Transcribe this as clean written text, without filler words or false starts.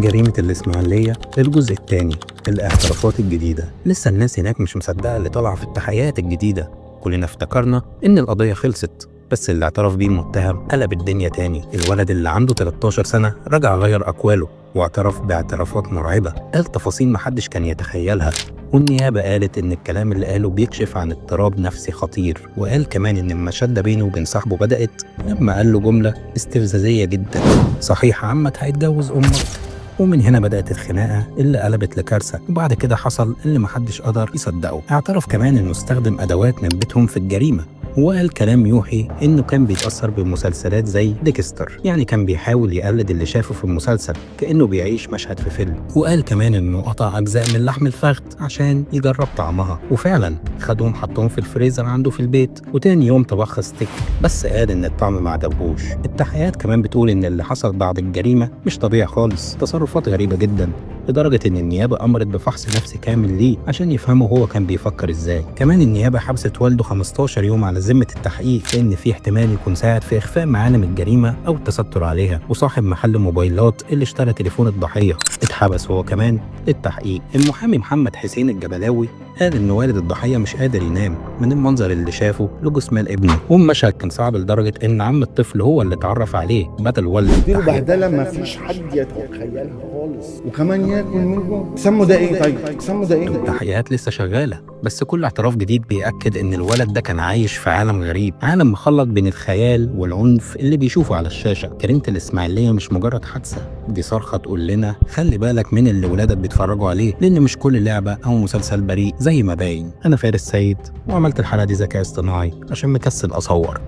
جريمة الإسماعيلية الجزء الثاني، الاعترافات الجديدة. لسه الناس هناك مش مصدقة اللي طلع في التحقيقات الجديدة. كلنا افتكرنا إن القضية خلصت، بس اللي اعترف بيه المتهم قلب الدنيا تاني. الولد اللي عنده 13 سنة رجع غير أقواله واعترف باعترافات مرعبة، قال تفاصيل محدش كان يتخيلها. والنيابة قالت إن الكلام اللي قاله بيكشف عن اضطراب نفسي خطير، وقال كمان إن المشادة بينه وبين صاحبه بدأت لما قال له جملة استفزازية جدا: صحيح عمك هيتجوز أمك. ومن هنا بدأت الخناقة اللي قلبت لكارثة، وبعد كده حصل اللي محدش قدر يصدقه. اعترف كمان إنه استخدم أدوات من بيتهم في الجريمة، وقال كلام يوحي إنه كان بيتأثر بمسلسلات زي ديكستر، يعني كان بيحاول يقلد اللي شافه في المسلسل كأنه بيعيش مشهد في فيلم. وقال كمان إنه قطع أجزاء من لحم الفخذ عشان يجرب طعمها، وفعلا خدهم حطهم في الفريزر عنده في البيت، وتاني يوم طبخها ستيك، بس قال إن الطعم ما عجبهوش. التحقيقات كمان بتقول إن اللي حصل بعد الجريمة مش طبيعي خالص، تصرفات غريبة جدا، لدرجة إن النيابة أمرت بفحص نفسي كامل ليه عشان يفهموا هو كان بيفكر إزاي. كمان النيابة حبست والده 15 يوم على ذمة التحقيق، لأن في احتمال يكون ساعد في إخفاء معالم الجريمة أو التستر عليها. وصاحب محل موبايلات اللي اشترى تليفون الضحية اتحبس هو كمان للتحقيق. المحامي محمد حسين الجبلاوي قال إن والد الضحية مش قادر ينام من المنظر اللي شافه لجثمان ابنه، والمشهد كان صعب لدرجة إن عم الطفل هو اللي اتعرف عليه بدل والده. اديله بهدله ما فيش حد يتخيلها خالص، وكمان ياكل منه. سموا ده ايه؟ طيب سموا ده ايه؟ التحقيقات لسه شغالة، بس كل اعتراف جديد بيأكد إن الولد ده كان عايش في عالم غريب، عالم مخلط بين الخيال والعنف اللي بيشوفه على الشاشة. جريمة الإسماعيلية مش مجرد حادثة، دي صرخة تقول لنا خلي بالك من اللي ولادك بيتفرجوا عليه، لأن مش كل لعبة أو مسلسل بريء زي ما باين. أنا فارس سيد، وعملت الحلقة دي ذكاء اصطناعي عشان مكسل أصور.